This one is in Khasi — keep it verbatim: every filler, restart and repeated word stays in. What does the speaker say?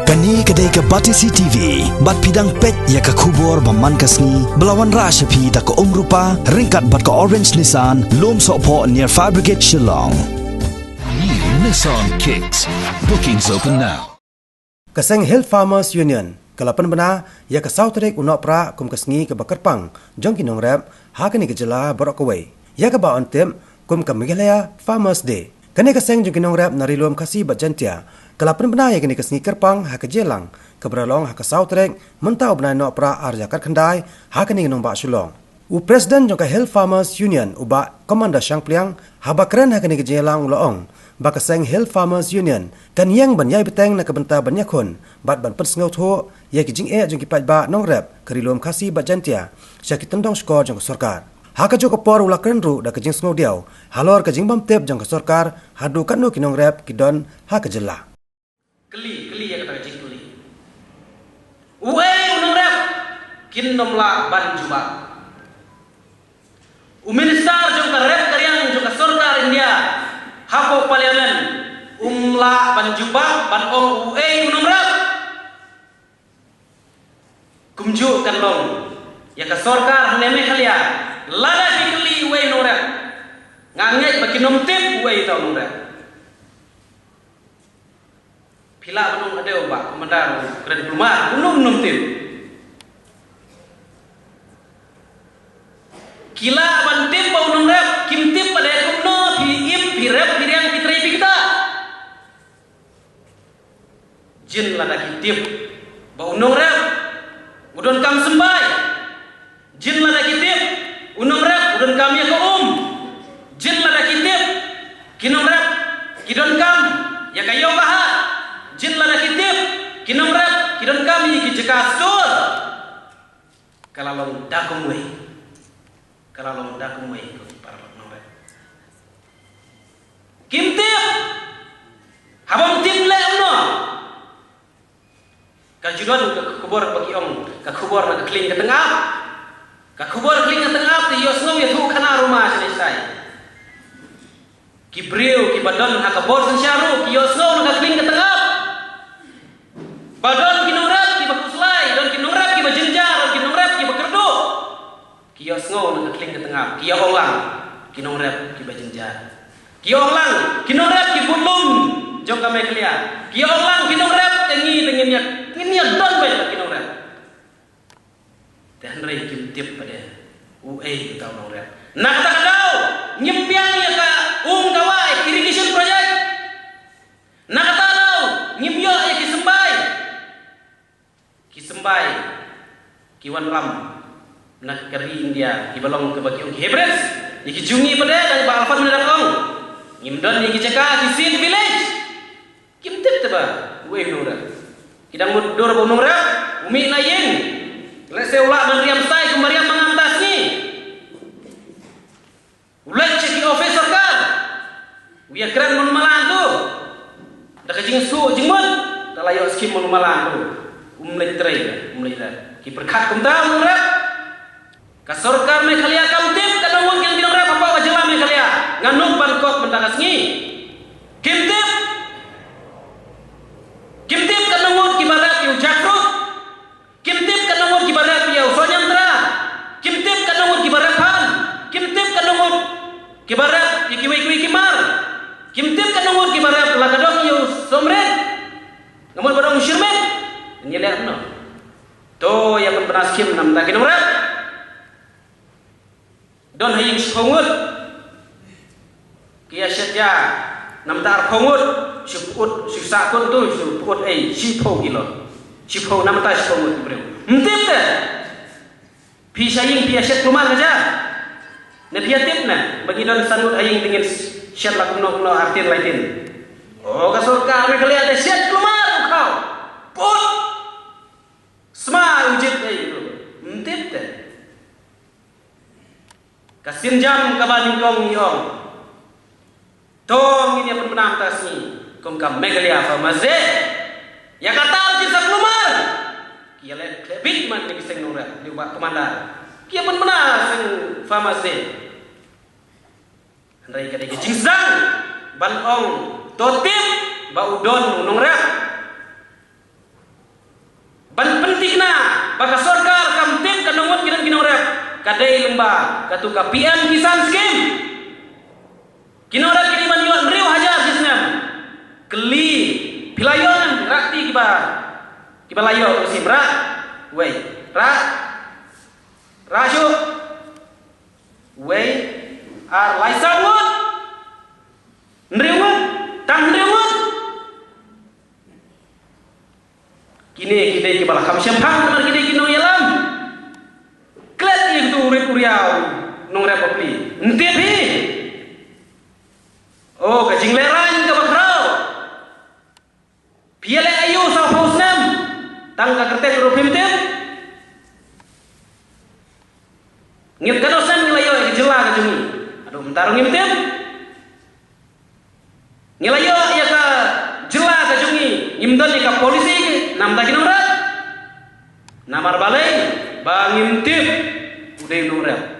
Kane ka dei ka Batesi T V, bad phi dang peit ïa ka khubor ba man ka sngi, ba la wanrah sha phi da ka Umrupa, ryngkat bad ka Orange Nissan, Lum Sohphoh near Fire Brigade Shillong. New Nissan Kicks. Bookings open now. Ka seng Hill Farmers Union ka la pynbna ïa ka saw tarik u Nohprah kum ka sngi kaba kyrpang jong ki nongrep ha kane ka jylla baroh kawei, ïa kaba yn tip kum ka Meghalaya Farmers Day. Kane ka seng jong ki nongrep na Ri Lum Khasi bad Jaintia ka la pynbna ïa kane ka sngi kyrpang ha ka jingïalang kaba la long ha ka saw tarik mynta u bnai Nohprah ar hajar khatkhyndai ha kane ka nongbah Shillong. U President jong ka Hill Farmers Union, u Bah Commander Shangpliang, haba kren ha kane ka jingïalang u la ong ba ka seng Hill Farmers Union kan ïeng ban ïai bteng na ka bynta ban ïakhun bad ban pynsngewthuh ïa ki jingeh jong ki paidbah nongrep ka Ri Lum Khasi bad Jaintia sha ki tyndong shkor jong ka sorkar. Ha kajuh ka por u la kren ruh da ka jingsngewdiaw halor ka jingbymtip jong ka sorkar haduh katno ki nongrep ki don ha ka jylla. Kylli, kylli ïa kata ka jingkylli. Uei u nongrep? Kin nym lah ban jubab. U minister jong ka rep ka riang jong ka sorkar India hapoh parliament um lah ban jubab ban ong uei u nongrep. Kumjuh kan long ïa ka sorkar hangne Meghalaya, lada ki kylli uei u nongrep, nga ngeit ba kin nym tip uei uta u nongrep. Phi lah ban ong, hadei u Bah Commander u kren kulmar, kumno nym tip? Ki lah ban tip ba u nongrep, kim tip pat de kumno phi im, phi rep, phi riang, phi trei, phi ktah. Jin lada ki tip ba u nongrep u donkam symbai. Jin lada ki tip u nongrep u donkam ïa ka um. Jin lada ki tip ki nongrep ki donkam ïa ka ïew ka hat. Jin lada ki tip ki nongrep ki donkam ïa ki jaka stur. Ka la long da kumwei. Ka la long da kumwei ko ki paralok nongrep. Kim tip. Haba ym tip leh kumno? Ka ju don ka khubor ba ki ong ka khubor na ka khlieng ka tyngab. Ka khubor khlieng ka tyngab te ïohsngew ïathuh khana ruma sha lei shai. Ki briew kiba don ha ka bor synshar ruh ki ïohsngew na ka khlieng ka tyngab. Ba don ki nongrep kiba khuslai, don ki nongrep kiba jynjar, don ki nongrep kiba kyrduh. Ki ïohsngew na ka khlieng ka tyngab, ki ïa ong lang ki nongrep kiba jynjar. Ki ïa ong lang ki nongrep ki budlum jong ka Meghalaya. Ki ïa ong lang ki nongrep te ngi te ngin ïa, ngin ïa don beit ki nongrep. Te hynrei kim tip pat de uei uta u nongrep. Na kata ka daw ngim biang ïa ka um ka wah, ïa ka irrigation project. Na kata ka daw ngim ïoh ïa ki symbai. Ki symbai ki wanrah na ka ri India kiba long kaba ki ong ki hybrids. Ïa ki jong ngi pat de, tang ba Alfred Miller da ong, ngim don ïa ki jaka, ki seed village. Kim tip te ba uei u nongrep. Ki dang mutdur ba u nongrep u mih na ïing. Lehse u lah ban riam stai kumba riam ma nga mynta sngi. U leit sha ki office sorkar, u ïa kren mano mala tu. Da ka jingsuk jingmut, da la ïoh skim mano mala tu. Um leit trei, um leit trei. Ki pyrkhat kumta u nongrep. Ka sorkar Meghalaya kam tip katno ngut ki nongrep hapoh ka jylla Meghalaya. Nga nud ban kot mynta ka sngi. Kim tip. Kim tip katno ngut kiba rep ïa u jackfruit. Kim tip katno ngut kiba rep ïa u sohñiamtra. Kim tip katno ngut kiba rep phan. Kim tip katno ngut kiba rep ïa kiwei kiwei ki mar. Kim tip katno ngut kiba rep la ka dong ïa u sohmrit. Nga mut ba dong u shyrmit. Ngi leh kumno? To ïa pynbna skim na bynta ki nongrep. Don ha ïing shiphew ngut ki ïa shet ïa, na bynta arphew ngut shu pyut, shu sah pyut tu, shu pyut ei, shiphew kilo. Shiphew, na bynta shiphew ngut ki briew. Ym tip te. Phi sha ïing phi ïa shet kulmar ka ja? Ne phi ïa tip ne ba ngi don san ngut ha ïing te ngin shet la kumno kumno, artin laitin? O, ka sorkar Meghalaya te shet kulmar u khaw. Pyut. Sma u jit ei tu. Ym tip te. Ka sienjam kaba nyngkong ngi ong, to ngin ïa pynbna mynta ka sngi kum ka Meghalaya Farmers Day. Ïa kata ruh kin sa kulmar. Ki ïa leh khleh bit man ïa ki seng nongrep, ïa u Bah Commander. Ki ïa pynbna seng Farmers Day. Hynrei ka dei ka jingsdang ban ong, to tip ba u don u nongrep. Ba ka sorkar kam tip ka nongbud ki don ki nongrep. Ka dei lyngba katu ka P M Kisan Scheme. Ki nongrep ki dei ban ïoh hynriew hajar shi snem. Kylli, phi la ïoh ne em? Rah kti kiba, kiba la ïoh, sim rah. Wei, rah. Rah shuh. Wei, ar lai saw ngut. Hynriew ngut, tang hynriew ngut. Kine ki dei kiba la kham shemphang namar ki dei ki nongïalam. Klet ïa utu u rit u riaw nongrep bapli. Ym tip hi. O, ka jinglehrain kaba khraw. Phi ïaleh aïu sawphew snem? Tang ka kyrteng ruh phim tip. Ngi katno snem ngi la ïoh ïa ka jylla ka jong ngi? Haduh mynta ruh ngim tip. Ngi la ïoh ïa ka jylla ka jong ngi, ngim don ïa ka policy, namar ki nongrep. Namar balei? Ba ngim tip u dei u nongrep.